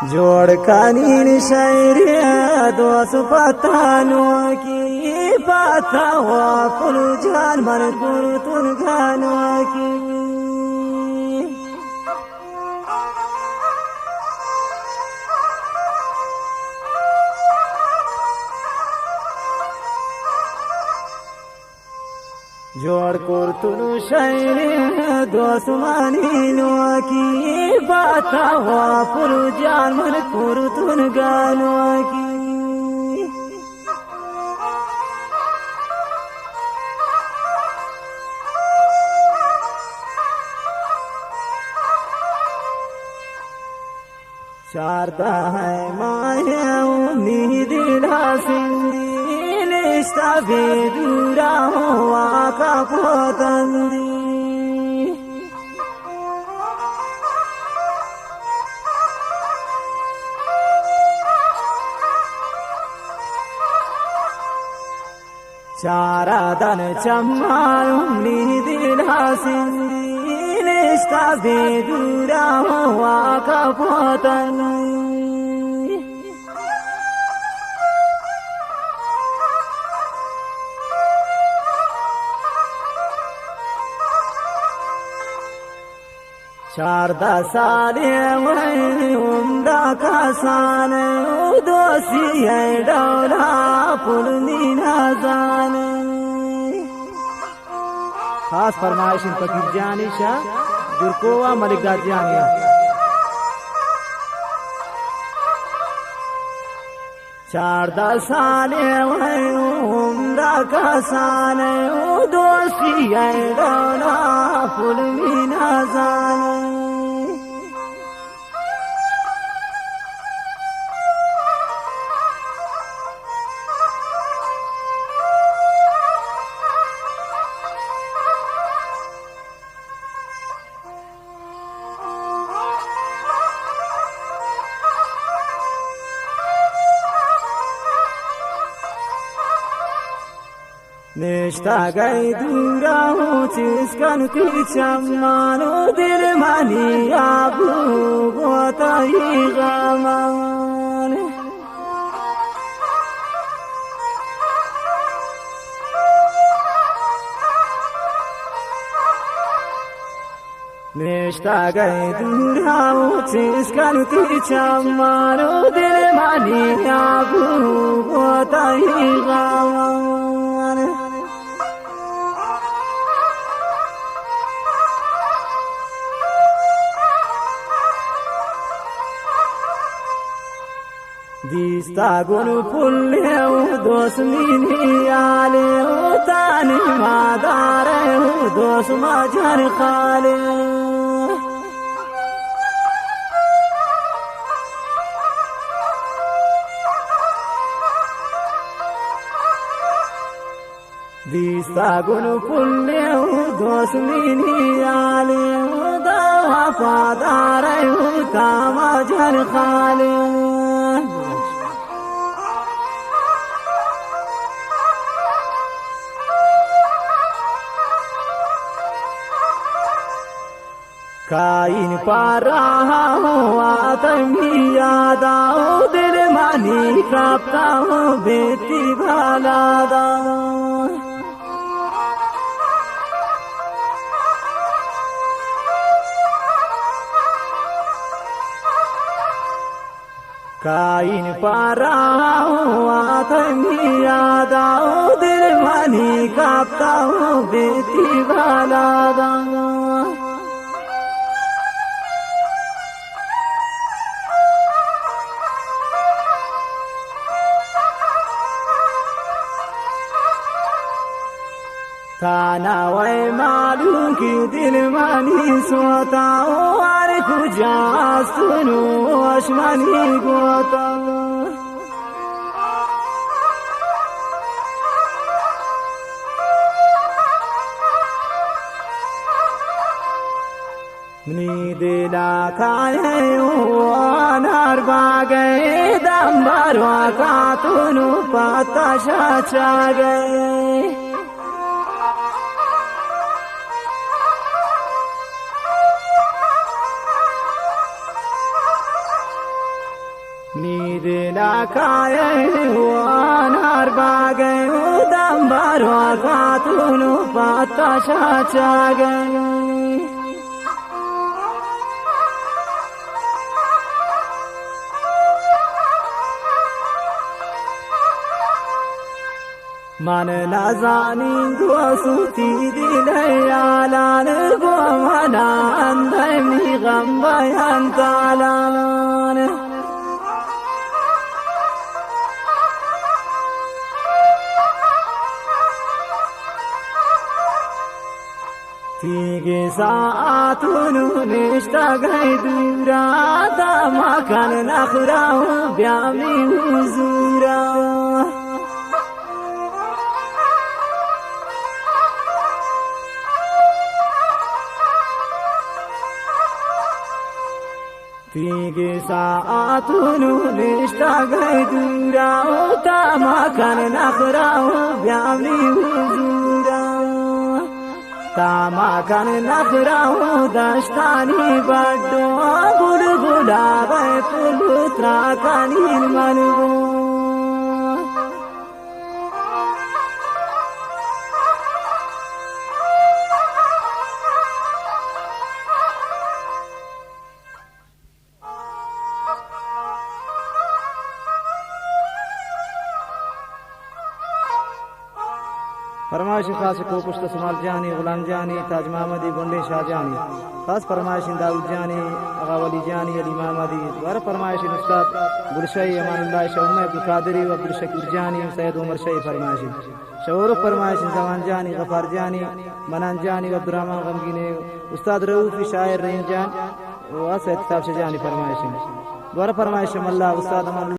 جوڑ کنین شعرے دوست پتانو کی، پتا وا پل جان من کرتون گانو کی۔ جوڑ کرتون شعرے دوست منی نوکی، پتا وا پل جان من کرتون گانو کی۔ چاردہ ماہ انی دلا سندی، نشتہ بے دورا ہوں واکا پوتندی۔ چارا دن چماروں نی دلا سندی، نشتہ بے دورا ہوں واکا پوتن۔ چاردہ سالے وئے عمرا کسان، او دوستی ءِ ڈولا پل نی نزان۔ خاص فرمائش انت فقیر جانی شاہ جرکو ءُ ملک داد جانی ءَ۔ چاردہ سالے وئے عمرا کسان، او دوستی ءِ ڈولا پل نی نزان۔ نشتگ ئے دورا ہوں چست کن تئی چمان، او دل منی آبو گوتئی غمان۔ نشتگ ئے دورا ہوں چست کن تئی چمان، او دل منی آبو گوتئی غمان۔ دیستا گل پلے او دوست منی یالے، او تانی مادارے او دوست مجن خالے۔ دیستا گل پلے او دوست منی یالے، او دا وفادارے او تا مجن خالے۔ کائین پہ راہ ءَ واتمی یاد ءَ، او دل منی کپتا او بیتی بالادا۔ کائین پہ راہ ءَ واتمی یاد ءَ، او دل منی کپتا او بیتی بالادا۔ تانا وئے مالوکی دل منی سوتا، او ہر کجا است نوں وش منی گوتا۔ منی دلا کائے او انار باگے، دمبر وا کاتونو پتا شاچاگے۔ نی دل ءَ کائے و انار باگے و دمبر و خاتون و پتاشا چاگے۔ من نزانین دوستی دل یالان، گو من اندمی غم بیان تالان۔ تیگ ساعت نو نشتگ ءَ دورا، دم کن نخرا و بیا می حضورا۔ تیگ ساعت نو نشتگ ءَ دورا، و تما کن نخرا و بیا می حضورا۔ تما کن نخرا و دشتانی بڈو، گل گلاب ءَ پل ترا کنین من گو۔ فرمائش خاص کو پشت سمال جانی، غلام جانی، تاج محمدی، گنڈے شاہ جانی۔ خاص فرمائش داؤد جانی، آغا ولی جانی، علی محمدی۔ دوبارہ فرمائش استاد گلشاہی، امان اللہ شاہ، ام عبدالقادری و عبدالشکور جانی، سید عمر شاہی فرمائش۔ شعور فرمائش زمان جانی، غفار جانی، منان جانی و عبدالرحمن غمگینے، استاد رؤف شاعر رحیم جان و سید صاحب شاہ جانی فرمائش۔ دوبارہ فرمائش ملا استاد امان